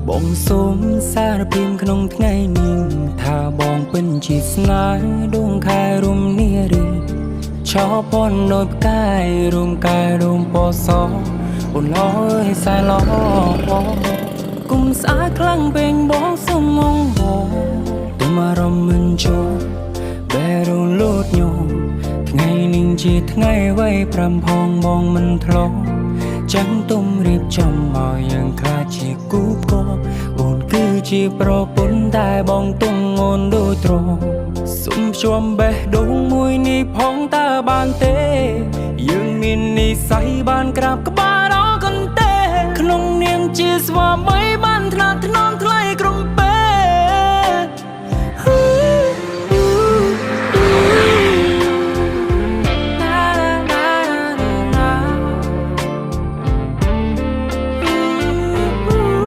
បងសូមសារភាពក្នុងថ្ងៃនេះថាបងពិនជាស្នេហ៍ដួងខែរុំនារីឆោពនដោយផ្កាយរួមកាយរួមពណ៌សអូនអើយសែឡគុំស្អាតខ្លាំងពេកបងសុំងបងទុំអារម្មណ៍មិនចូលបេះដូងលូតញោថ្ងៃនេះជាថ្ងៃវ័យប្រាំផងបងមិនធ្លាប់ ចាំងទុំរៀបចំមកយ៉ាងខ្លាចជាគូកអូនគឺជាប្រពន្ធតែបងទុំអូនដូចត្រសុំភ្ជាប់បេះដូងមួយនេះផងតើបានទេ យើងមាននិស័យបានក្រាបក្បាលដល់កន្ទេក្នុងនាមជាស្វាមីបានថ្នាក់ថ្ន